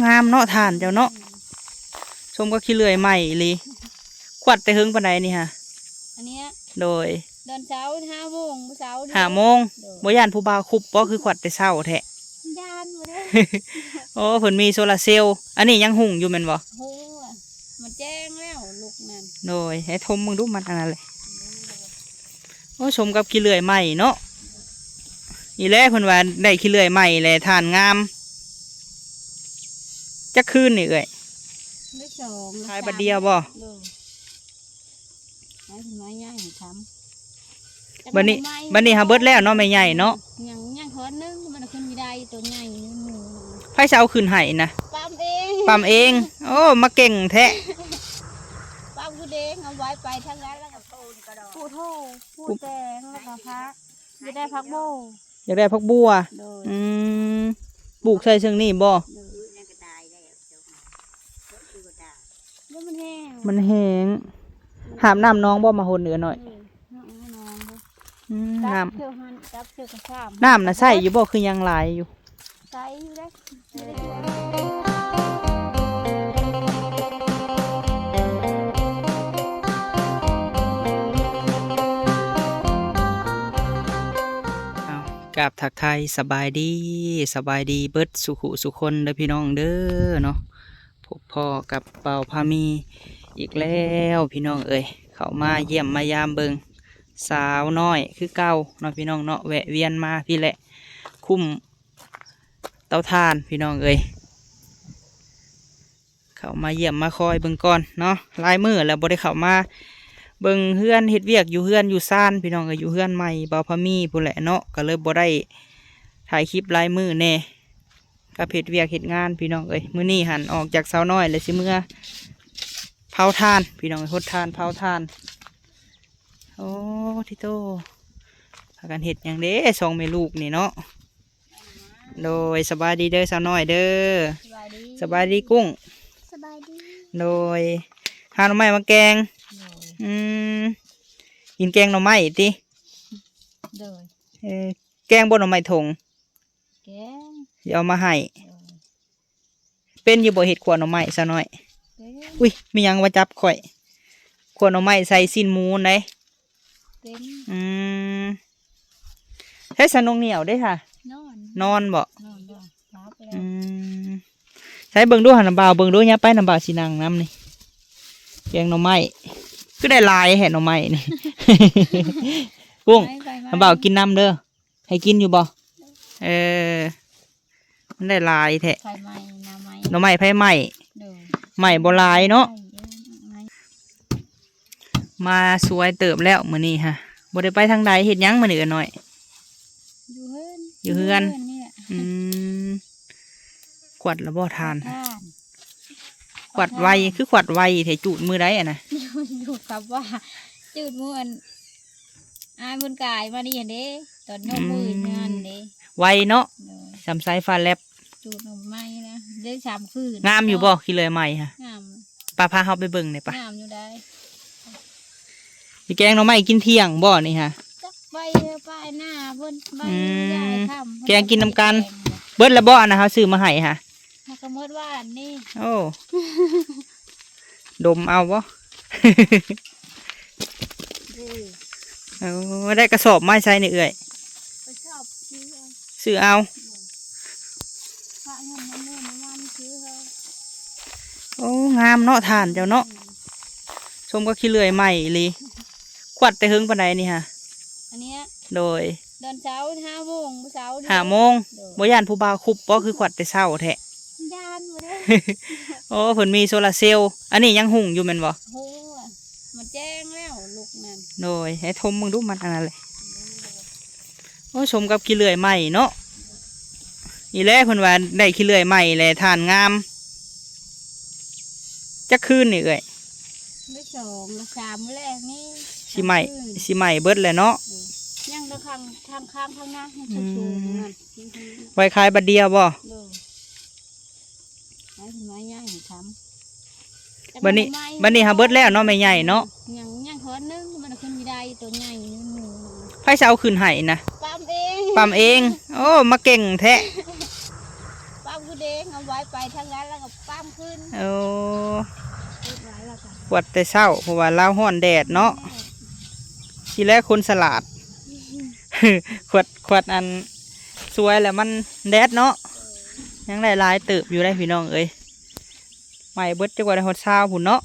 ງາມເນາະ ຖ່ານເຈົ້າເນາະ. ສົມກັບຂີ້ເລື່ອຍໃໝ່ອີ່ຫຼີ. ຂວັດແຕ່ເຫິງປານໃດນີ້ຫະ? ອັນນີ້ນະ ໂດຍ ຕອນເຊົ້າ ຫ້າໂມງ ມື້ເຊົ້ານີ້ ຫ້າໂມງ. ໂດຍ ບໍ່ຢ້ານຜູ້ບ່າວຄຸບບໍ່ ຄືຂວັດແຕ່ເຊົ້າແທ້? ຢ້ານບໍ່ໄດ້. ໂອ້ ເພິ່ນມີໂຊລາເຊວ. ອັນນີ້ຍັງຮຸ່ງຢູ່ແມ່ນບໍ່? ໂອ້ ມັນແຈ້ງແລ້ວລູກນັ້ນ. ໂດຍ ໃຫ້ຖົມເບິ່ງດູ ມັນອັນນັ້ນແຫຼະ. ໂອ້ ສົມກັບຂີ້ເລື່ອຍໃໝ່ເນາະ. ນີ້ແຫຼະ ເພິ່ນວ່າໄດ້ຂີ້ເລື່ອຍໃໝ່ແຫຼະ ຖ່ານງາມ. ຈັກຄືນນີ້ເອື້ອຍ? ໄດ້ສອງ ຂາຍບັດດຽວບໍ່? ໂດຍ ໃຫ້ເພິ່ນມາຍ້າຍໃຫ້ຄຳ. ບັດນີ້ ບັດນີ້ຫາເບິດແລ້ວເນາະ ແມ່ໃຫຍ່ເນາະ. ຍັງ ຍັງທອດໜຶ່ງ ມັນຂຶ້ນບໍ່ໄດ້ ໂຕໃຫຍ່ ມັນໝູ. ໃຜຊິເອົາຂຶ້ນໃຫ້ນະ? ປ້ຳເອງ ປ້ຳເອງ. ໂອ້ ມາເກັ່ງແທ້. ປ້ຳຄືເດ້ງ ເອົາໄວ້ໄປທາງນັ້ນ ແລ້ວກໍປູກໂທ ປູກແຕງ ແລ້ວກໍຜັກ ຢາກໄດ້ຜັກບົວ ຢາກໄດ້ຜັກບົວ. ໂດຍ ອືມ ປູກໃສ່ເຊິ່ງນີ້ບໍ່? ໂດຍ ມັນແຫ້ງ ມັນແຫ້ງ. ຫາບນ້ຳໜອງບໍ່ ມາຫົນເອື້ອຍນ້ອຍ? ໂດຍ ນ້ຳໜອງບໍ່. ອືມ ນ້ຳ ນ້ຳນະໃຊ້ຢູ່ບໍ່ ຄືຍັງຫຼາຍຢູ່? ໃຊ້ຢູ່ເດ້. ເອົາ ກາບທັກທາຍສະບາຍດີ ສະບາຍດີເບິດສູ່ຜູ້ສູ່ຄົນເດີພີ່ນ້ອງເດີເນາະ. ພົບພໍ້ກັບບ່າວພາມີອີກແລ້ວພີ່ນ້ອງເອີຍ ເຂົ້າມາຢ້ຽມມາຢາມເບິ່ງສາວນ້ອຍຄືເກົ່າເນາະພີ່ນ້ອງເນາະ. ແວະວຽນມາພີ້ແຫຼະ ຄຸ້ມເຕົາຖ່ານພີ່ນ້ອງເອີຍ. ເຂົ້າມາຢ້ຽມມາຄອຍເບິ່ງກ່ອນເນາະ ຫຼາຍມື້ແລ້ວບໍ່ໄດ້ເຂົ້າມາເບິ່ງເຮືອນ ເຮັດວຽກຢູ່ເຮືອນຢູ່ຊານພີ່ນ້ອງເອີຍ. ຢູ່ເຮືອນໃໝ່ບ່າວພາມີພຸ້ນແຫຼະເນາະ ກໍເລີຍບໍ່ໄດ້ຖ່າຍຄລິບຫຼາຍມື້ແດ່ ກັບເຮັດວຽກເຮັດງານພີ່ນ້ອງເອີຍ. ມື້ນີ້ຫັ້ນອອກຈາກສາວນ້ອຍແລ້ວ ຊິເມືອເຜົາຖ່ານພີ່ນ້ອງເອີຍ ຫົດຖ່ານເຜົາຖ່ານ. ໂອ້ ທິໂຕ ພາກັນເຮັດຫຍັງເດ້ ສອງແມ່ລູກນີ້ເນາະ? ໂດຍ ສະບາຍດີເດີສາວນ້ອຍເດີ. ສະບາຍດີ ສະບາຍດີກຸ້ງ. ສະບາຍດີ. ໂດຍ ຫາໜໍ່ໄມ້ມາແກງ. ໂດຍ ອືມ ກິນແກງໜໍ່ໄມ້ຕິ? ໂດຍ ເອີ ແກງບໍ່ໜໍ່ໄມ້ຖົງ? ແກງ ຊິເອົາມາໃຫ້. ໂດຍ ເປັນຢູ່ບໍ່ເຮັດຂົ້ວໜໍ່ໄມ້ສາວນ້ອຍ? ເປັນ. ອຸ້ຍ ມີຫຍັງມາຈັບຂ້ອຍ? ຂົ້ວໜໍ່ໄມ້ໃສ່ຊີ້ນໝູໄດ໋. ເປັນ. ອືມ ໃຊ້ສະໜົງໜຽວເດ້ຫະ? ນອນ ນອນບໍ່? ນອນບໍ່? ຫຼັບແລ້ວ. ອືມ ໃຊ້ເບິ່ງດູຫັ້ນ ນ້ຳບ່າວເບິ່ງດູ ຍາມໄປນ້ຳບ່າວຊິນັ່ງນຳນີ້. ແກງໜໍ່ໄມ້ ຄືໄດ້ຫຼາຍແທ້ໜໍ່ໄມ້ນີ້. ກຸ້ງ ໄປໆ ນ້ຳບ່າວກິນນຳເດີ. ໃຫ້ກິນຢູ່ບໍ່? ເອີ ມັນໄດ້ຫຼາຍແທ້. ໄຟໄໝ້ ໜໍ່ໄມ້ ໜໍ່ໄມ້ໄຟໄໝ້. ໂດຍ ໄໝ້ບໍ່ຫຼາຍເນາະ. ໄໝ້ ມາສວຍເຕີບແລ້ວມື້ນີ້ຫະ. ບໍ່ໄດ້ໄປທາງໃດ ເຮັດຫຍັງມື້ນີ້ເອື້ອຍນ້ອຍ? ຢູ່ເຮືອນ ຢູ່ເຮືອນ ຢູ່ເຮືອນນີ້ແຫຼະ. ອືມ ຂວັດລະບໍ່ຖ່ານ? ຂວັດ ຂວັດໄວ ຂວັດຖ່ານ ຄືຂວັດໄວແທ້ ຈູດມື້ໃດຫັ້ນນະ? ຈູດກັບວ່າ ຈູດມື້ອັນ ອ້າຍເພິ່ນກາຍມານີ້ຫັ້ນເດ້ ຕອນຍົກມື ອືມ ງານເດ້ ໄວເນາະ. ໂດຍ ສຳໄສຟ້າແລັບ ຈູດໜໍ່ໄມ້ນະ ໄດ້ສາມຄືນ. ງາມຢູ່ບໍ່ ເນາະ? ຂີ້ເລື່ອຍໃໝ່ຫະ? ງາມ. ປ້າພາເຮົາໄປເບິ່ງແດ່ປະ. ງາມຢູ່ໃດ໋. ຊິແກງໜໍ່ໄມ້ກິນທ່ຽງບໍ່ນີ້ຫະ? ຈັກໄປ ໄປໜ້າເພິ່ນ ໄປ ອືມ ຢາກໃຫ້ຄ່ຳ ແກງກິນນຳກັນ. ເພິ່ນ ເບິດແລ້ວບໍ່ອັນນັ້ນເຮົາຊື້ມາໃຫ້ຫະ? ຫາກະໝົດວ່າອັນນີ້. ໂອ້ ດົມເອົາບໍ່? ເອີ ໂອ້ ໄດ້ກະສອບມາໃສ່ນີ້ເອື້ອຍ? ກະສອບຊື້ເອົາ ຊື້ເອົາ. ໂດຍ ພະເງິນນຳມື້ມາວານຊື້ເອົາ. ໂອ້ ງາມເນາະ ຖ່ານເຈົ້າເນາະ. ອືມ ສົມກັບຂີ້ເລື່ອຍໃໝ່ອີ່ຫຼີ. ຂວັດແຕ່ເຫິງປານໃດນີ້ຫະ? ອັນນີ້ ໂດຍ ຕອນເຊົ້າ ຫ້າໂມງ ມື້ເຊົ້ານີ້ ຫ້າໂມງ. ໂດຍ ບໍ່ຢ້ານຜູ້ບ່າວຄຸບບໍ່ ຄືຂວັດແຕ່ເຊົ້າແທ້? ຢ້ານບໍ່ໄດ້. ໂອ້ ເພິ່ນມີໂຊລາເຊວ. ອັນນີ້ຍັງຮຸ່ງຢູ່ແມ່ນບໍ່? ໂອ້ ມັນແຈ້ງແລ້ວລູກນັ້ນ. ໂດຍ ໃຫ້ຖົມເບິ່ງດູ ມັນອັນນັ້ນແຫຼະ. ໂອ້ ສົມກັບຂີ້ເລື່ອຍໃໝ່ເນາະ. ນີ້ແຫຼະ ເພິ່ນວ່າໄດ້ຂີ້ເລື່ອຍໃໝ່ແຫຼະ ຖ່ານງາມ. ຈັກຄືນນີ້ເອື້ອຍ? ໄດ້ສອງ ສາມມື້ແລກນີ້ ຊິໄໝ້ ສາມຄືນ ຊິໄໝ້ເບິດແຫຼະເນາະ. ໂດຍ ຍັງທາງ ທາງຂ້າງທາງໜ້າຍັງ ອືມ ສູງໆນັ້ນ ໄວ້ຂາຍບັດດຽວບໍ່? ໂດຍ ໃຫ້ເພິ່ນມາຍ້າຍໃຫ້ຄຳ. ບັດນີ້ ບັດນີ້ຫາເບິດແລ້ວເນາະ ແມ່ໃຫຍ່ເນາະ? ຍັງ ຍັງທອດໜຶ່ງ ມັນຂຶ້ນບໍ່ໄດ້ ໂຕໃຫຍ່ ມັນໝູ. ໃຜຊິເອົາຂຶ້ນໃຫ້ນະ? ປ້ຳເອງ ປ້ຳເອງ. ໂອ້ ມາເກັ່ງແທ້. ປ້ຳຄືເດ້ງ ເອົາໄວ້ ໄປທາງນັ້ນແລ້ວກໍປ້ຳຂຶ້ນ. ໂອ້ ເຮັດໄວ້ແລ້ວກໍ ກວດແຕ່ເຊົ້າ ເພາະວ່າລາວຮ້ອນແດດເນາະ. ແມ່ນ. ທີ່ແລກຄົນສະຫຼາດ ຂວດ ຂວດອັນສວຍແລ້ວມັນແດດເນາະ. ເອີ ຍັງໄດ້ຫຼາຍເຕີບຢູ່ເດ້ພີ່ນ້ອງເອີຍ. ໄໝ້ເບິດຈັກວ່າໄດ້ຮອດຊາວພຸ້ນເນາະ.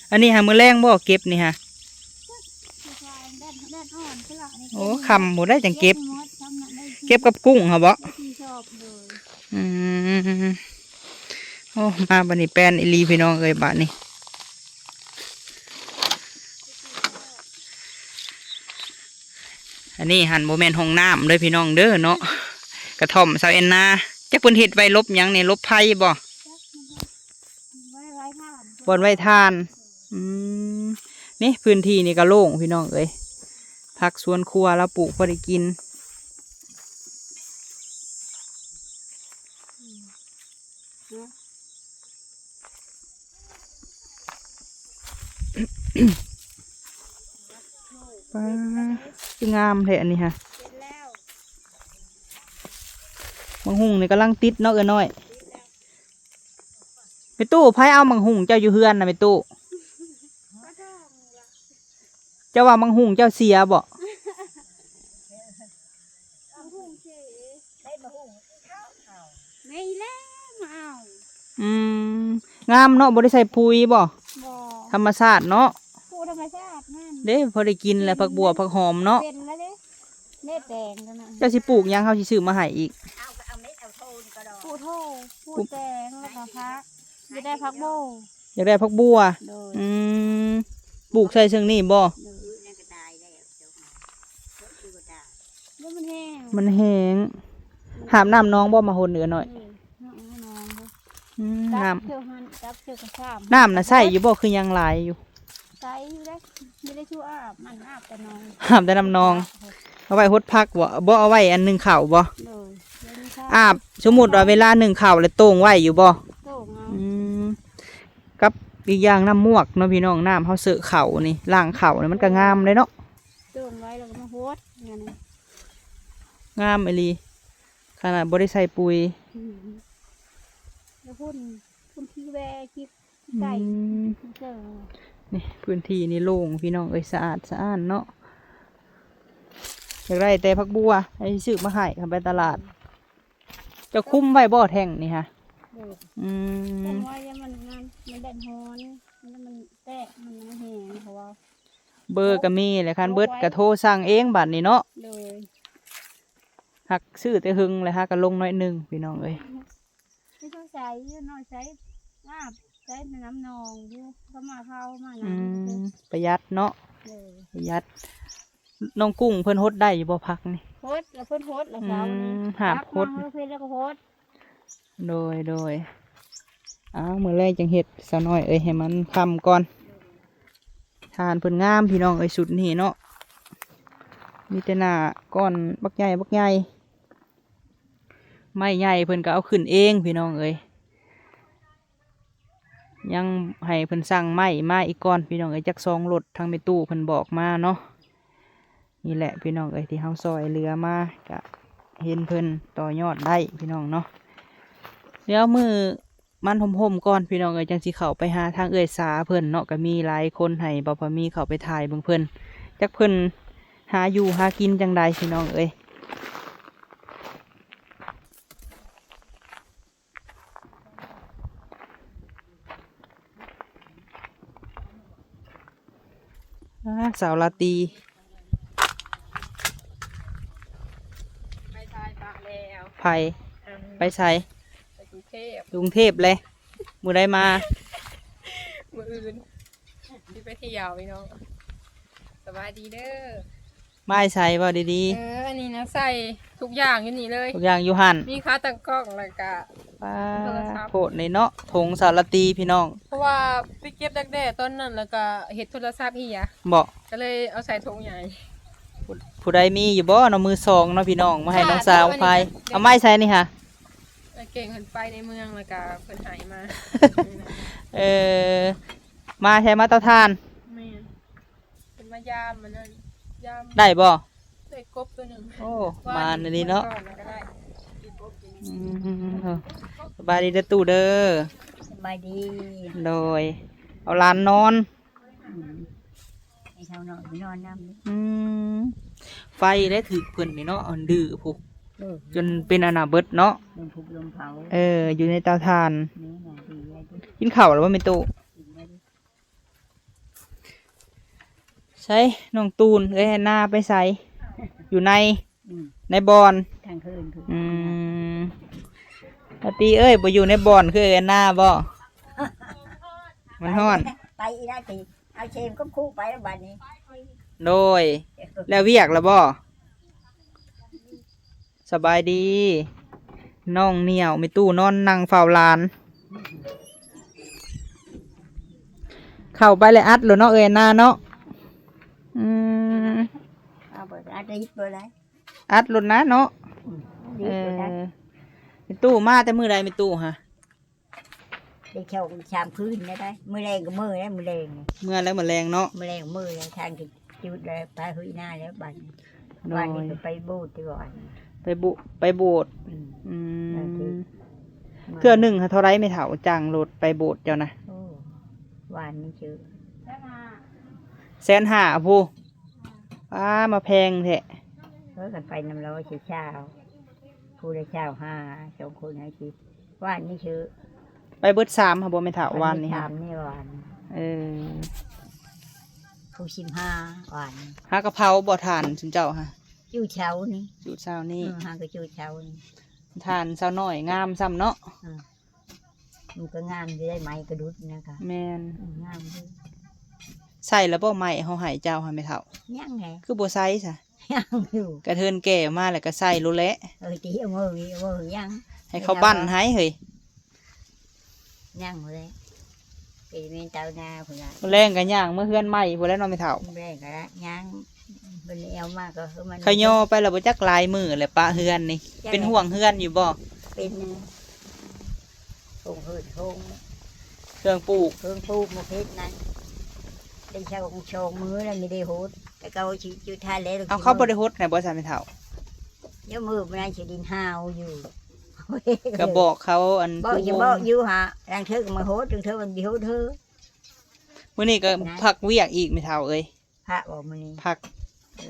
ອັນນີ້ຫາມື້ແລງບໍ່ເກັບນີ້ຫາ? ແດດ ແດດອ່ອນພຸ້ນລະ ໂອ້ ຄ່ຳພຸ້ນໄດ໋ຈັ່ງເກັບ. ເກັບກັບກຸ້ງຫັ້ນບໍ່? ອືມ ໂອ້ ມາບັດນີ້ແປ້ນອີ່ຫຼີພີ່ນ້ອງເອີຍ ບາດນີ້. ອັນນີ້ຫັ້ນບໍ່ແມ່ນຫ້ອງນ້ຳເດີພີ່ນ້ອງເດີເນາະ. ກະທ່ອມຊາວແອນນາ ຈັກເພິ່ນເຮັດໄວ້ຫຼົບຫຍັງນີ້ ຫຼົບໄຟບໍ່? ບ່ອນໄວ້ຖ່ານ. ອືມ ນີ້ພື້ນທີ່ນີ້ກໍໂລ່ງພີ່ນ້ອງເອີຍ ຜັກສວນຄົວລາວປູກພໍໄດ້ກິນ. ປ້າ ຄືງາມແທ້ອັນນີ້ຫະ. ບັກຫຸ່ງນີ້ກຳລັງຕິດເນາະ ເອື້ອຍນ້ອຍ. ແມ່ຕູ້ ໃຜເອົາບັກຫຸ່ງເຈົ້າຢູ່ເຮືອນນະ ແມ່ຕູ້? ເຈົ້າວ່າບັກຫຸ່ງເຈົ້າເສຍບໍ? ບັກຫຸ່ງເສຍ ໄດ້ບັກຫຸ່ງກິນເຂົ້າເອົາ ແມ່ອີແລ້ວມາເອົາ. ອືມ ງາມເນາະ ບໍ່ໄດ້ໃສ່ປຸຍບໍ? ບໍ່ ທຳມະຊາດເນາະ ປູກທຳມະຊາດນັ້ນເດ້. ພໍໄດ້ກິນແຫຼະ ຜັກບົວຜັກຫອມເນາະ. ເປັນແລ້ວເດ້ ແມ່ແຕງນັ້ນນະ. ເຈົ້າຊິປູກຫຍັງ ເຮົາຊິຊື້ມາໃຫ້ອີກ? ປູກຖົ່ວ ປູກແຕງ ແລ້ວກໍຜັກ ຢາກໄດ້ຜັກບົວ ຢາກໄດ້ຜັກບົວ. ໂດຍ ອືມ ປູກໃສ່ເຊິ່ງນີ້ບໍ? ໂດຍ ມັນແຫ້ງ ມັນແຫ້ງ. ຫາບນ້ຳໜອງບໍ່ ມາຫົ່ນເອື້ອຍນ້ອຍ? ອືມ ນ້ຳ ນ້ຳນະໃຊ້ຢູ່ບໍ່ ຄືຍັງຫຼາຍຢູ່? ໃຊ້ຢູ່ເດ້ ມີແຕ່ຊິອາບ ມັນອາບແຕ່ໜອງ ອາບແຕ່ນ້ຳໜອງ. ເອົາໄວ້ຫົດຜັກບໍ? ບໍ່ ເອົາໄວ້ອັນໜຶ້ງເຂົ້າບໍ? ໂດຍ ອາບ ສົມມຸດວ່າເວລາໜຶ້ງເຂົ້າແລ້ວໂຕ່ງໄວ້ຢູ່ບໍ? ໂຕ່ງເອົາ. ອືມ ກັບອີກຢ່າງນ້ຳໝວກເນາະພີ່ນ້ອງ ນ້ຳເຮົາເຊາະເຂົ້ານີ້ ລ້າງເຂົ້ານີ້ ມັນກໍງາມເດ້ເນາະ. ໂຕ່ງໄວ້ແລ້ວກໍມາຫົດ ງາມອີ່ຫຼີ ຂະໜາດບໍ່ໄດ້ໃສ່ປຸຍ. ອືມ ແລ້ວພຸ້ນ ພຸ້ນຂີ້ແວຂີ້ ອືມ ໄກ່ ເຈີ ນີ້ພື້ນທີ່ນີ້ໂລ່ງພີ່ນ້ອງເອີຍ ສະອາດສະອ້ານເນາະ. ຢາກໄດ້ແຕ່ຜັກບົວ ໃຫ້ຊື້ມາໃຫ້ ຄັນໄປຕະຫຼາດ. ເຈົ້າຄຸມໄວ້ບໍ່ແທ່ງນີ້ຫະ? ໂດຍ ອືມ ຄຸມໄວ້ ຢ້ານມັນນັ້ນ ມັນແດດຮ້ອນ ມັນ ມັນແຕກ ມັນຍັງແຫ້ງ ເພາະວ່າ ເບີກໍມີແຫຼະ ຄັນເບິດກໍໂທສັ່ງເອງບາດນີ້ເນາະ. ໂດຍ ຫາກຊື້ແຕ່ເຫິງແລ້ວ ຫາກໍລົງໜ້ອຍໜຶ່ງພີ່ນ້ອງເອີຍ. ມີເທົ່າໃສຢູ່ ນ້ອຍໃສ ອາບໃສ ນ້ຳໜອງຢູ່ ເຂົາມາເຂົາມາ ອືມ ນຳ ປະຢັດເນາະ. ໂດຍ ປະຢັດ. ນ້ອງກຸ້ງເພິ່ນຫົດໄດ້ຢູ່ບໍ່ ຜັກນີ້? ຫົດ ແລ້ວເພິ່ນຫົດ ແລ້ວເຊົ້ານີ້ ອືມ ຫາບຫົດ ເພິ່ນແລ້ວກໍຫົດ. ໂດຍ ໂດຍ ອ້າວ ມື້ແລງຈັ່ງເຮັດ ສາວນ້ອຍເອີຍ ໃຫ້ມັນຄ່ຳກ່ອນ. ຖ່ານເພິ່ນງາມພີ່ນ້ອງເອີຍ ຊຸດນີ້ເນາະ ມີແຕ່ໜ້າກ້ອນບັກໃຫຍ່ ບັກໃຫຍ່. ໄມ້ໃຫຍ່ເພິ່ນກໍເອົາຂຶ້ນເອງພີ່ນ້ອງເອີຍ. ຍັງໃຫ້ເພິ່ນສັ່ງໄມ້ມາອີກກ່ອນພີ່ນ້ອງເອີຍ ຈັກສອງລົດ ທາງແມ່ຕູ້ເພິ່ນບອກມາເນາະ. ນີ້ແຫຼະພີ່ນ້ອງເອີຍ ທີ່ເຮົາຊ່ອຍເຫຼືອມາ ກະເຫັນເພິ່ນຕໍ່ຍອດໄດ້ພີ່ນ້ອງເນາະ. ດຽວມື້ມັນຮົ່ມໆກ່ອນພີ່ນ້ອງເອີຍ ຈັ່ງຊິເຂົ້າໄປຫາທາງເອື້ອຍສາເພິ່ນເນາະ. ກະມີຫຼາຍຄົນໃຫ້ບ່າວພາມີເຂົ້າໄປຖ່າຍເບິ່ງເພິ່ນ ຈັກເພິ່ນຫາຢູ່ຫາກິນຈັ່ງໃດພີ່ນ້ອງເອີຍ. ອາ ສາວລາຕີ ໄປໃສປະແລ້ວ ໃຜ ອັນ ໄປໃສ? ໄປກຸງເທບ ກຸງເທບແຫຼະ ມື້ໃດມາ? ມື້ອື່ນ ຊິໄປທ່ຽວພີ່ນ້ອງ. ສະບາຍດີເດີ. ມາແຕ່ໃສ ເວົ້າດີໆ. ເອີ ອັນນີ້ນະ ໃສ່ທຸກຢ່າງຢູ່ນີ້ເລີຍ ທຸກຢ່າງຢູ່ຫັ້ນ ມີຂາຕັ້ງກ້ອງ ແລ້ວກະ ປ້າ ໂທລະສັບ ໂພດນີ້ເນາະ ຖົງສາລະຕີພີ່ນ້ອງ. ເພາະວ່າໄປເກັບດັກແດ້ຕອນນັ້ນ ແລ້ວກະເຮັດໂທລະສັບເສຍ ເບາະ ກໍເລີຍເອົາໃສ່ຖົງໃຫຍ່. ຜູ້ ຜູ້ໃດມີຢູ່ບໍ່ເນາະ ມືສອງເນາະພີ່ນ້ອງ ມາໃຫ້ນ້ອງສາວພາຍ. ເອົາມາແຕ່ໃສນີ້ຫະ? ເອີ ເກັ່ງເພິ່ນໄປໃນເມືອງ ແລ້ວກະເພິ່ນໃຫ້ມາ. ເອີ ມາໃສ ມາເຕົາຖ່ານ? ແມ່ນ. ເພິ່ນມາຢາມອັນນັ້ນ ຢາມ ໄດ້ບໍ່? ໄດ້ກົບຕົວໜຶ່ງ. ໂອ້ ໝານອີ່ຫຼີເນາະ. ກິນກົບກິນ ອືມ ເອີ ສະບາຍດີເດີຕູ້ເດີ. ສະບາຍດີ. ໂດຍ ເອົາຫຼານນອນ. ອືມ ໃຫ້ເຖົ້ານ້ອຍໄປນອນນຳ. ອືມ ໄຟໄດ້ຖືກເພິ່ນນີ້ເນາະ ອັນດື້ພຸ້ນ. ເອີ ຈົນເປັນອັນນາເບິດເນາະ ລົມພຸບລົມເຜົາ. ເອີ ຢູ່ໃນເຕົາຖ່ານ. ແມ່ນ ດີແລ້ວ. ກິນເຂົ້າແລ້ວບໍ່ແມ່ຕູ້? ກິນແລ້ວ. ໃສນ້ອງຕູນ ເອື້ອຍແອນນາໄປໃສ? ຢູ່ໃນ ອືມ ໃນບ່ອນ ທາງຄືນ. ອືມ ອາຕີເອີຍ ບໍ່ຢູ່ໃນບ່ອນຄືເອື້ອຍແອນນາບໍ? ມັນຮ້ອນ. ໄປອີກແລ້ວຕິ ເອົາເຊມກັບຄູ່ໄປແລ້ວບັດນີ້. ໂດຍ ແລ້ວວຽກແລ້ວບໍ? ສະບາຍດີ ນ້ອງໜຽວ ແມ່ຕູ້ນອນນັ່ງເຝົ້າຫຼານ. ເຂົ້າໄປແລ້ວອັດໂລດເນາະ ເອື້ອຍນາເນາະ. ອືມ ເອົາບໍ່ອັດ ອັດໂລດນະເນາະ. ອືມ ເອີ ແມ່ຕູ້ມາແຕ່ມື້ໃດແມ່ຕູ້ຫະ? ໄດ້ສອງສາມຄືນແລ້ວໄດ໋. ມື້ແລງກໍເມືອແລ້ວ ມື້ແລງນີ້ ເມືອແລ້ວ ມື້ແລງເນາະ. ມື້ແລງເມືອແລ້ວ ທາງທີ່ຈຸດແລ້ວ ໄປເຮີຍນາແລ້ວບັດນີ້. ໂດຍ ວານນີ້ກໍໄປໂບດຕິ ວານນີ້ ໄປໂບ ໄປໂບດ. ອືມ ອືມ ເທື່ອໜຶ່ງຫາເທົ່າໃດແມ່ເຖົ້າ ຈ້າງລົດໄປໂບດເຈົ້ານະ? ໂອ້ ວານນີ້ຊື່ ແສນຫ້າ ພຸ້ນ. ປ້າ ມາແພງແທ້. ເອີ ກັນໄປນຳລາວຊິຊາວ ຜູ້ລະຊາວຫ້າ ສອງຄົນໃຫ້ສິບ. ວານນີ້ຊື່ ໄປເບິດສາມຫາບໍ່ແມ່ເຖົ້າ ວານນີ້ຫາ? ສາມນີ້ວານ. ເອີ ຜູ້ສິບຫ້າ ວານ. ຫາກະເຜົາບໍ່ຖ່ານຊຸມເຈົ້າຫະ? ຈຸດເຊົ້ານີ້ ຈຸດເຊົ້ານີ້. ເອີ ຫາກະຈຸດເຊົ້ານີ້. ຖ່ານສາວນ້ອຍງາມຊ້ຳເນາະ. ເອີ ມັນກໍງາມຢູ່ໄດ໋ ໄມ້ກະດຸດນະກະ. ແມ່ນ ເອີ ງາມຢູ່. ໃສ່ແລ້ວບໍ່ໄມ້ເຮົາໃຫ້ເຈົ້າຫະແມ່ເຖົ້າ? ຍັງແຫຼະ. ຄືບໍ່ໃສ່ຊະ? ຍັງຢູ່ ກະເທີນແກ່ມາແລ້ວກໍໃສ່ໂລດແຫຼະ. ເອີ ຕິເອົາມື ເອົາມືຍັງ ໃຫ້ເຂົາບັ້ນໃຫ້ເຮີ້ຍ. ຍັງແຫຼະ ໄປແມ່ນເຕົານາພຸ້ນລະ. ມື້ແລງກໍຍ່າງເມືອເຮືອນໃໝ່ພຸ້ນແຫຼະເນາະແມ່ເຖົ້າ. ມື້ແລງກໍຍ່າງ ເພິ່ນແອວມາກໍຄືມັນ ຂະຍໍໄປແລ້ວບໍ່ຈັກຫຼາຍມື້ແຫຼະປະເຮືອນນີ້. ເປັນຫ່ວງເຮືອນຢູ່ບໍ່? ເປັນ ໂຮງເຮືອນ ໂຮງ ເຄື່ອງປູກ ເຄື່ອງປູກໝາກເຫັດນັ້ນ ໄດ້ສອງ ສອງມື້ແລ້ວ ມີໄດ້ຫົດ. ແຕ່ເຂົາຊິຈຸດທານແລ້ວ. ເອົາ ເຂົາບໍ່ໄດ້ຫົດໃຫ້ບໍ່ຊະແມ່ເຖົ້າ? ຍາມມື້ນັ້ນຊິດິນຫາວຢູ່. ກໍບອກເຂົາ ອັນ ບອກ ຊິບອກຢູ່ຫາ ລາງເທື່ອກໍມາຫົດ ລາງເທື່ອມັນຊິຫົດເຮີ. ມື້ນີ້ກໍພັກວຽກອີກແມ່ເຖົ້າເອີຍ. ພັກບໍ່ມື້ນີ້? ພັກ. ເອີ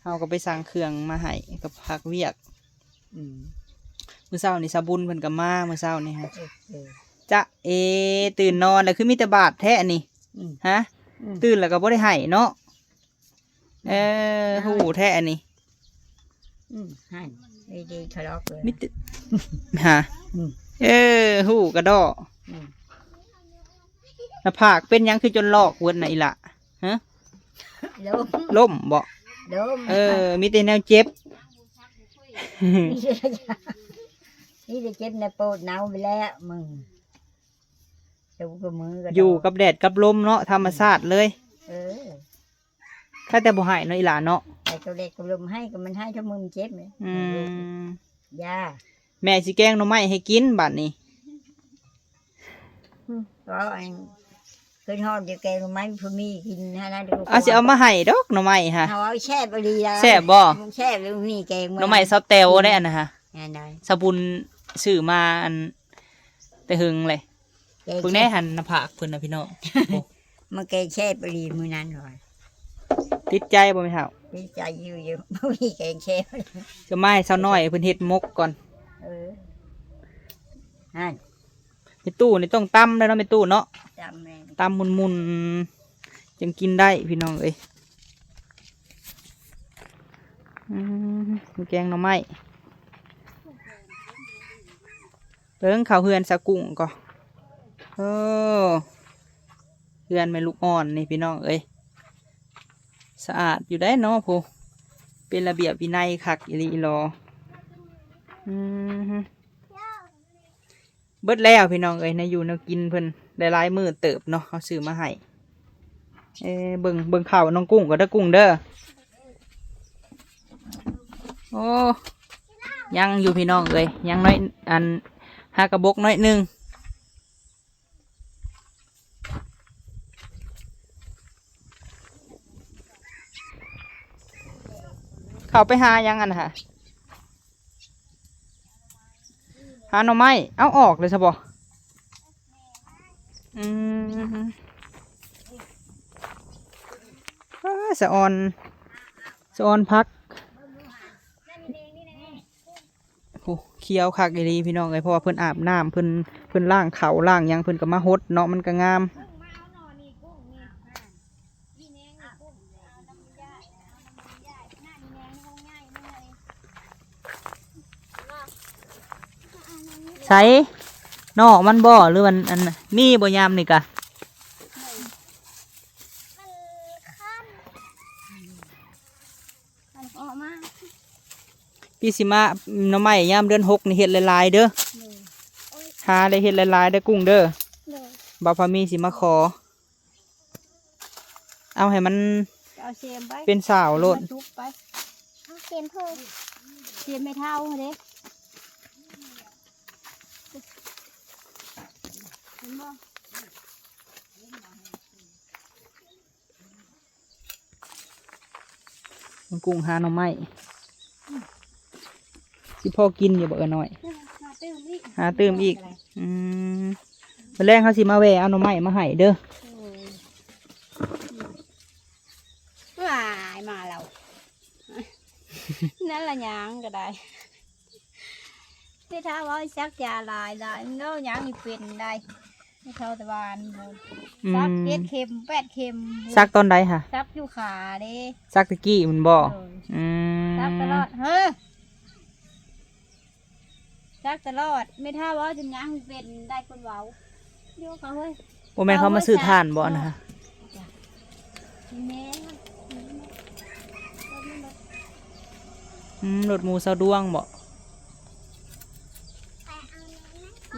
ເຮົາກໍໄປສັ່ງເຄື່ອງມາໃຫ້ ກໍພັກວຽກ. ອືມ ມື້ເຊົ້ານີ້ສາວບຸນເພິ່ນກໍມາ ມື້ເຊົ້ານີ້ຫະ. ເອີ ຈະເອ ຕື່ນນອນແລ້ວຄືມີແຕ່ບາດແທ້ອັນນີ້. ອືມ ຫະ? ອືມ ຕື່ນແລ້ວກໍບໍ່ໄດ້ໃຫ້ເນາະ. ເອີ ອືມ ຮູ້ແທ້ອັນນີ້. ອືມ ຫັ້ນ ດີໆ ທະເລາະເລີຍ ມີແຕ່ຫາ. ອືມ ເອີ ຮູ້ກະດໍ້. ອືມ ໜ້າຜາກເປັນຫຍັງຄືຈົນລອກເບິດນະອີ່ຫຼ້າ? ຫະ? ລົ້ມ ລົ້ມບໍ? ລົ້ມ. ເອີ ມີແຕ່ແນວເຈັບ ມີແຕ່ເຈັບ ແນວໂປດເນົ່າໄປແລ້ວ ມຶງ. ເຈົ້າກໍມືກໍ ຢູ່ກັບແດດກັບລົມເນາະ ທຳມະຊາດເລີຍ. ເອີ ຖ້າແຕ່ບໍ່ໃຫ້ເນາະອີ່ຫຼ້າເນາະ. ໃຫ້ຕົວເລັກຕົວລົມໃຫ້ ກໍມັນໃຫ້ເທົ່າມື້ມັນເຈັບແຫຼະ. ອືມ ຢາ ແມ່ຊິແກງໜໍ່ໄມ້ໃຫ້ກິນບາດນີ້. ອືມ ເວົ້າອັນ ຄືນຮອດຢູ່ແກງໜໍ່ໄມ້ ຜູ້ມີກິນຫັ້ນນະ. ອາ ຊິເອົາມາໃຫ້ດອກໜໍ່ໄມ້ຫະ. ເອົາ ເອົາແຊບອີ່ຫຼີລະ. ແຊບບໍ່? ແຊບ ມີແກງໜໍ່ໄມ້ສາວແຕວໄດ້ອັນນະຫະ. ອັນໃດ? ສາວບຸນຊື້ມາອັນ ແຕ່ເຫິງເລີຍ. ເບິ່ງແດ່ຫັ້ນ ໜ້າຜາກເພິ່ນນະພີ່ນ້ອງ. ໂອ້ ມາແກງແຊບອີ່ຫຼີມື້ນັ້ນວ່າ. ຕິດໃຈບໍ່ແມ່ເຖົ້າ? ຕິດໃຈຢູ່ ຢູ່ ບໍ່ມີແກງແຊບ. ຈະມາໃຫ້ສາວນ້ອຍເພິ່ນເຮັດໝົກກ່ອນ. ເອີ ຫັ້ນ ແມ່ຕູ້ນີ້ຕ້ອງຕຳແລ້ວເນາະ ແມ່ຕູ້ເນາະ. ຕຳແມ່ນ ຕຳໝຸ່ນໆ ຈຶ່ງກິນໄດ້ພີ່ນ້ອງເອີຍ. ອືມ ແກງໜໍ່ໄມ້. ເບິ່ງເຂົ້າເຮືອນສາວກຸ້ງກໍ ໂອ້ ເຮືອນແມ່ລູກອ່ອນນີ້ພີ່ນ້ອງເອີຍ. ສະອາດຢູ່ໄດ໋ເນາະ ໂອ້ ເປັນລະບຽບວິໄນຄັກອີ່ຫຼີອີ່ຫຼໍ. ອືມ ເບິດແລ້ວພີ່ນ້ອງເອີຍ ແນວຢູ່ແນວກິນເພິ່ນ ໄດ້ຫຼາຍມື້ເຕີບເນາະ ເຮົາຊື້ມາໃຫ້. ເອີ ເບິ່ງ ເບິ່ງເຂົ້ານ້ອງກຸ້ງກໍເດີ ກຸ້ງເດີ. ໂອ້ ຍັງຢູ່ພີ່ນ້ອງເອີຍ ຍັງໜ້ອຍ ອັນ ຫາກະບົກໜ້ອຍໜຶ່ງ. ເຂົ້າໄປຫາຫຍັງຫັ້ນຫະ? ຫາໜໍ່ໄມ້ ເອົາອອກເລີຍຊະບໍ່? ອືມ ເອີ ສະອອນ ສະອອນຜັກ. ໂອ້ ຂຽວຄັກອີ່ຫຼີພີ່ນ້ອງເອີຍ ເພາະວ່າເພິ່ນອາບນ້ຳ ເພິ່ນ ເພິ່ນລ້າງເຂົ້າລ້າງຫຍັງ ເພິ່ນກໍມາຫົດເນາະ ມັນກໍງາມ. ໃສ ນອກມັນບໍ່ ຫຼືວ່າອັນ ມີບໍ່ຍາມນີ້ກະ? ອັນອອກມາ ພີ່ຊິມາໜໍ່ໄມ້ຍາມເດືອນຫົກນີ້ ເຮັດຫຼາຍໆເດີ. ໂດຍ ຫາໄດ້ເຮັດຫຼາຍໆເດີກຸ້ງເດີ. ໂດຍ ບ່າວພາມີຊິມາຂໍ ເອົາໃຫ້ມັນ ເອົາເຊມໄປ ເປັນສາວໂລດ ມາຈຸບໄປ ເອົາເຊມເພີ່ມ ເຊມແມ່ເຖົ້າເດ້. ເຫັນບໍ່? ນ້ອງກຸ້ງຫາໜໍ່ໄມ້ ຊິພໍກິນຢູ່ບໍ່ເອື້ອຍນ້ອຍ? ຫາຕື່ມອີກ ຫາຕື່ມອີກ. ອືມ ມື້ແລງເຮົາຊິມາແວ່ເອົາໜໍ່ໄມ້ມາໃຫ້ເດີ. ໂດຍ ວ້າຍ ມາແລ້ວ ນັ້ນລະຫຍັງກໍໄດ້. ແມ່ເຖົ້າເວົ້າສັກຢາຫຼາຍໆ ມັນເວົ້າຫຍັງນີ້ເປັນໄດ໋. ແມ່ເຖົ້າຕະຫວານພຸ້ນ ອືມ ສັກເຈັດເຂັມແປດເຂັມພຸ້ນ. ສັກຕອນໃດຫະ? ສັກຢູ່ຂາເດ້. ສັກແຕ່ກີ້ພຸ້ນບໍ່? ໂດຍ ອືມ ສັກຕະຫຼອດ ເຮີ ສັກຕະຫຼອດ. ແມ່ເຖົ້າເວົ້າຈົນຫຍັງເປັນໄດ໋ ຄົນເວົ້າ. ໂຍກເຂົາເຮີ້ຍ ບໍ່ແມ່ນເຂົາມາຊື້ຖ່ານບໍ່ອັນນັ້ນຫະ? ແມ່ນ ອືມ ລົດໝູ່ຊາວດວງບໍ່?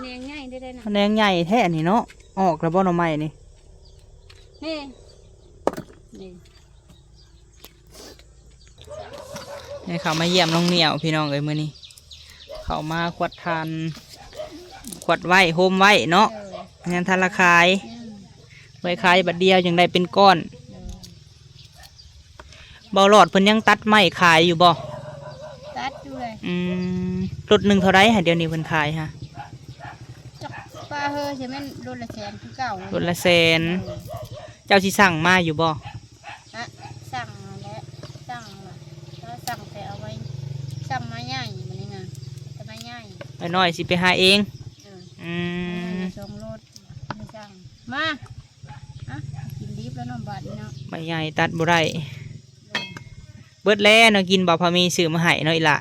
ແໜງໃຫຍ່ເດ້ນະ ແໜງໃຫຍ່ແທ້ນີ້ເນາະ. ອອກແລ້ວບໍ່ໜໍ່ໄມ້ນີ້? ນີ້ ນີ້ ໃຫ້ເຂົ້າມາຢ້ຽມນ້ອງໜຽວພີ່ນ້ອງເອີຍ ມື້ນີ້ເຂົ້າມາຂວັດຖ່ານ ຂວັດໄວ້ ໂຮມໄວ້ເນາະ. ເອີ ຍັງທັນລະຂາຍ ອືມ ໄວ້ຂາຍບາດດຽວຈັ່ງໄດ້ເປັນກ້ອນ. ເອີ ເບົາຫຼອດເພິ່ນຍັງຕັດໄມ້ຂາຍຢູ່ບໍ່? ຕັດຢູ່ເລີຍ. ອືມ ລົດໜຶ່ງເທົ່າໃດຫະ ດຽວນີ້ເພິ່ນຂາຍຫະ? ຈັກປາເຮີ ຊິແມ່ນລົດລະແສນຄືເກົ່າ. ລົດລະແສນ. ເອີ ເຈົ້າຊິສັ່ງມາຢູ່ບໍ່? ຮະ ສັ່ງແຫຼະ ສັ່ງ ເຮົາສັ່ງແຕ່ເອົາໄວ້ ສັ່ງມາໃຫຍ່ ມື້ນີ້ນະ ແຕ່ມາໃຫຍ່ ໄອ້ນ້ອຍຊິໄປຫາເອງ. ເອີ ອືມ ໃຫຍ່ສອງລົດ ໄປສັ່ງມາ. ອ່ະ ກິນດິບແລ້ວເນາະບາດນີ້ເນາະ ໃບໃຫຍ່ຕັດບໍ່ໄດ້. ເອີ ເບິດແລ້ວເນາະ ກິນບໍ່ພໍມີຊື້ມາໃຫ້ເນາະອີ່ຫຼ້າ.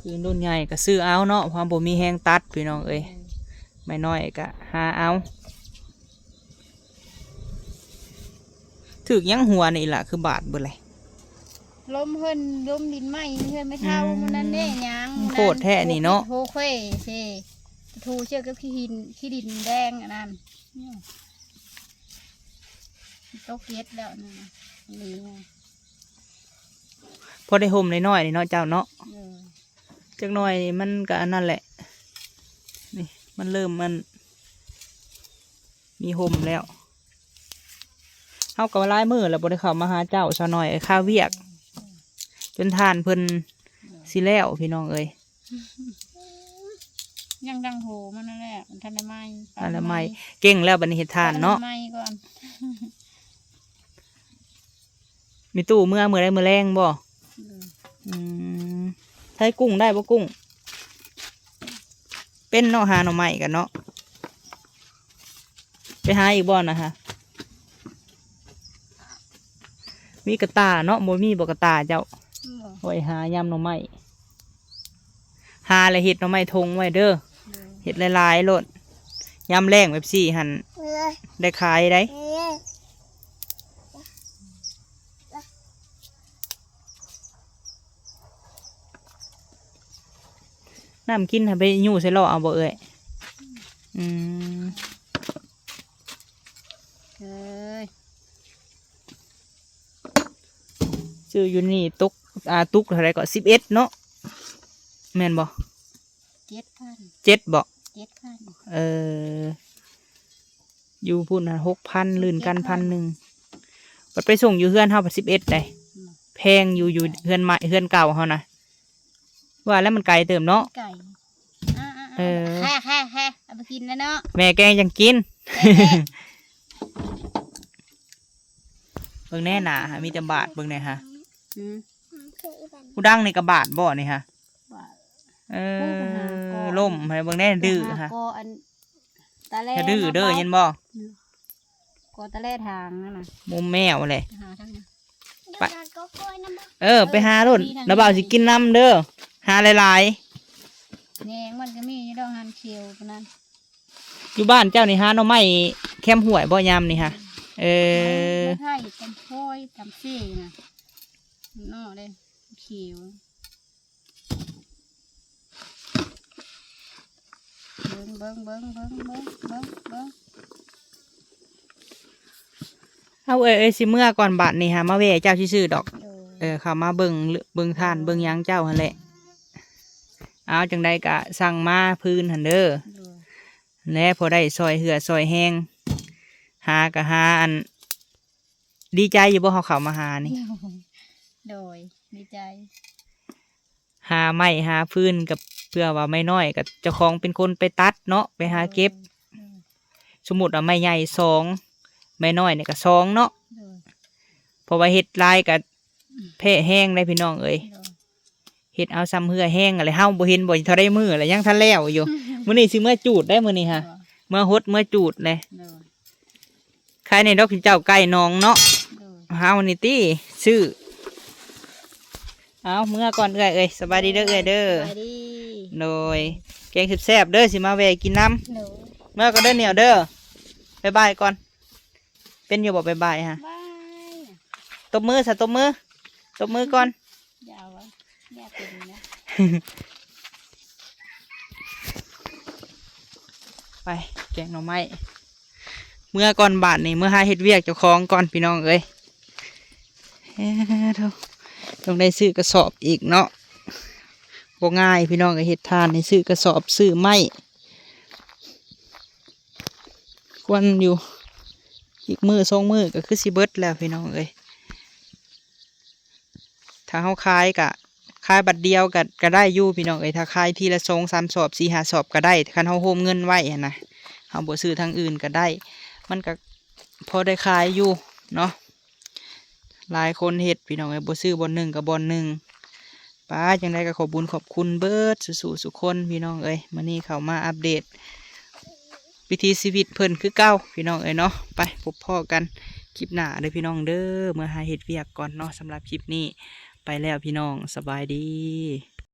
ຄືລຸ້ນໃຫຍ່ກໍຊື້ເອົາເນາະ ເພາະບໍ່ມີແຮງຕັດພີ່ນ້ອງເອີຍ. ແມ່ນ້ອຍກໍຫາເອົາ ຖືກຫຍັງຫົວນີ້ລະ ຄືບາດເບິດເລີຍ. ລົມເພິ່ນ ລົມດິນໄໝ້ເຮືອນແມ່ເຖົ້າ ອືມ ມື້ນັ້ນເດ້ຫຍັງ ມັນໂພດແທ້ນີ້ເນາະ ໂພເຄເຊ ໂທເຊກັບຂີ້ຫີນ ຂີ້ດິນແດງອັນນັ້ນ ອືມ ຕົກເຮັດແລ້ວນັ້ນນະ ນີ້ ພໍໄດ້ຮົ່ມນ້ອຍໆນີ້ເນາະເຈົ້າເນາະ. ເອີ ຈັກໜ່ອຍນີ້ມັນກໍອັນນັ້ນແຫຼະ ນີ້ມັນເລີ່ມມັນມີຮົ່ມແລ້ວ. ເຮົາກໍຫຼາຍມື້ແລ້ວບໍ່ໄດ້ເຂົ້າມາຫາເຈົ້າ ສາວນ້ອຍ ຄາວຽກ ຈົນຖ່ານເພິ່ນຊິແລ້ວ ພີ່ນ້ອງເອີຍ. ຍັງດັງໂຫມັນນັ້ນແຫຼະ ມັນທັນໄດ້ໄໝ້ ທັນໄດ້ໄໝ້ ເກັ່ງແລ້ວບັດນີ້ເຮັດຖ່ານເນາະ ໃຫ້ມັນໄໝ້ກ່ອນ. ມີຕູ້ເມືອມື້ໃດ ມື້ແລງບໍ່? ອືມ ອືມ ໃຊ້ກຸ້ງໄດ້ບໍ່? ກຸ້ງ ເປັນເນາະ ຫາໜໍ່ໄມ້ກັນເນາະ. ໄປຫາອີກບໍ່ນະຫະ? ມີກະຕ່າເນາະ ບໍ່ມີບໍ່ກະຕ່າເຈົ້າ? ບໍ່ ໄວ້ຫາຍາມໜໍ່ໄມ້ ຫາແລ້ວເຮັດໜໍ່ໄມ້ຖົງໄວ້ເດີ ໂດຍ ເຮັດຫຼາຍໆໂລດ ຍາມແລ້ງແບບຊີ້ຫັ້ນ ເອີ ໄດ້ຂາຍໄດ໋. ເອີ ນ້ຳກິນຫາໄປຍູ້ໃສ່ລໍ້ເອົາບໍ່ເອື້ອຍ? ອືມ ເອີຍ ຊື້ຢູ່ນີ້ຕົກ ອ່າ ຕຸກເທົ່າໃດກໍ ສິບເອັດເນາະ ແມ່ນບໍ່? ເຈັດພັນ ເຈັດບໍ່? ເຈັດພັນ ເອີ ຢູ່ພຸ້ນນະ ຫົກພັນ ລື່ນກັນ ເຈັດພັນ ພັນໜຶ່ງ ບັດໄປສົ່ງຢູ່ເຮືອນເຮົາພັນສິບເອັດໄດ໋. ອືມ ແພງຢູ່ ຢູ່ເຮືອນໃໝ່ ເຮືອນເກົ່າເຮົານະ. ວ່າແລ້ວມັນໄກເຕີບເນາະ. ໄກ ອ່າໆໆ ເອີ ແຄໆໆ ເອົາໄປກິນແລ້ວເນາະ ແມ່ແກງຈັ່ງກິນ. ເບິ່ງແນ່ໜ້າຫາ ມີແຕ່ບາດ ເບິ່ງແນ່ຫາ. ອືມ ຜູ້ດັງນີ້ກໍບາດບໍ່ນີ້ຫາ? ບາດ. ເອີ ລົ້ມໃຫ້ເບິ່ງແນ່ ດື້ຫາ. ກໍອັນ ຕາແລ ຢ່າດື້ເດີ ເຫັນບໍ່? ອືມ ກໍຕາແລທາງນັ້ນນະ ມຸມແມວແຫຼະ. ຫາທາງນັ້ນ ໄປ ເອີ ໄປຫາໂລດ ລະບ່າວຊິກິນນຳເດີ ຫາຫຼາຍໆ. ແຍງມັນກໍມີຢູ່ດອກ ຫັ້ນຂຽວປານນັ້ນ. ຢູ່ບ້ານເຈົ້ານີ້ຫາໜໍ່ໄມ້ແຄມຫ້ວຍບໍ່ຍາມນີ້ຫາ? ເອີ ໄມ້ໄຜ່ ຕຳໂພຍ ຕຳເສນະ ເນາະເດ້ ຂຽວ. ເບິ່ງ ເບິ່ງ ເບິ່ງ ເບິ່ງ ເບິ່ງ ເບິ່ງ ເບິ່ງ. ເອົາ ເອີຍ ເອີຍ ຊິເມືອກ່ອນບາດນີ້ຫາ ມາແວ່ເຈົ້າຊື່ໆດອກ. ໂດຍ ເອີ ເຂົ້າມາເບິ່ງ ເບິ່ງທ່ານ ເບິ່ງຫຍັງເຈົ້າຫັ້ນແຫຼະ. ເອົາ ຈັ່ງໃດກະສັ່ງມາພື້ນຫັ້ນເດີ. ໂດຍ ແລະ ພໍໄດ້ຊ່ອຍເຫື່ອຊ່ອຍແຮງ ຫາກະຫາ ອັນ ດີໃຈຢູ່ບໍ່ ເຮົາເຂົ້າມາຫານີ້? ໂດຍ ດີໃຈ. ຫາໄມ້ຫາຟືນກັບ ເພື່ອວ່າໄມ້ນ້ອຍກໍເຈົ້າຂອງເປັນຄົນໄປຕັດເນາະ ໄປຫາເກັບ. ໂດຍ ໂດຍ ສົມມຸດວ່າໄມ້ໃຫຍ່ສອງ ໄມ້ນ້ອຍນີ້ກໍສອງເນາະ. ໂດຍ ເພາະວ່າເຮັດຫຼາຍກໍ ອືມ ແພ້ແຮງເດ້ພີ່ນ້ອງເອີຍ. ໂດຍ ເຮັດເອົາຊ່ຳເຫື່ອແຮງຫັ້ນແຫຼະ ເຮົາບໍ່ເຫັນບໍ່ເທົ່າໃດມື້ແລ້ວ ຍັງທັນແລ້ວຢູ່. ມື້ນີ້ຊິເມືອຈູດໄດ໋ ມື້ນີ້ຫາ ເມືອຫົດເມືອຈູດແຫຼະ. ໂດຍ ຂາຍໃນດອກເຈົ້າໄກ່ໜອງເນາະ. ໂດຍ ເຮົານີ້ຕິຊື້. ເອົາ ເມືອກ່ອນເອື້ອຍເອີຍ ສະບາຍດີເດີເອື້ອຍເດີ. ສະບາຍດີ. ໂດຍ ແກງແຊບໆເດີ ຊິມາແວ່ກິນນຳ. ໂດຍ ເມືອກ່ອນເດີໜຽວເດີ. ບາຍບາຍກ່ອນ. ເປັນຢູ່ບໍ່ ບາຍບາຍຫາ? ບາຍ. ຕົບມືຊະ ຕົບມື ຕົບມືກ່ອນ. ຢ່າວະ ຢ່າເປັນນະ. ໄປ ແກງໜໍ່ໄມ້ ເມືອກ່ອນບາດນີ້ ເມືອຫາເຮັດວຽກເຈົ້າຂອງກ່ອນພີ່ນ້ອງເອີຍ. ເອີ ໂທ້ ຕ້ອງໄດ້ຊື້ກະສອບອີກເນາະ ບໍ່ງ່າຍພີ່ນ້ອງເອີຍ ເຮັດທ່ານນີ້ ຊື້ກະສອບ ຊື້ໄມ້ ຄວນຢູ່ ອີກມື້ສອງມື້ກໍຄືຊິເບິດແລ້ວພີ່ນ້ອງເອີຍ. ຖ້າເຮົາຂາຍກະຂາຍບັດດຽວກະ ກະໄດ້ຢູ່ພີ່ນ້ອງເອີຍ ຖ້າຂາຍທີລະສອງສາມສອບ ສີ່ຫ້າສອບກະໄດ້ ຄັນເຮົາໂຮມເງິນໄວ້ຫັ້ນນະ ເຮົາບໍ່ຊື້ທາງອື່ນກະໄດ້ ມັນກະພໍໄດ້ຂາຍຢູ່ເນາະ. ຫຼາຍຄົນເຮັດພີ່ນ້ອງເອີຍ ບໍ່ຊື້ບ່ອນໜຶ່ງກະບ່ອນໜຶ່ງ. ປາ ຈັ່ງໃດກໍຂອບບຸນຂອບຄຸນເບິດສູ່ໆ ສູ່ຄົນພີ່ນ້ອງເອີຍ ມື້ນີ້ເຂົ້າມາອັບເດດວິຖີຊີວິດເພິ່ນຄືເກົ່າພີ່ນ້ອງເອີຍເນາະ. ໄປພົບພໍ້ກັນຄລິບໜ້າເດີພີ່ນ້ອງເດີ ເມືອຫາເຮັດວຽກກ່ອນເນາະ. ສຳລັບຄລິບນີ້ໄປແລ້ວພີ່ນ້ອງ ສະບາຍດີ.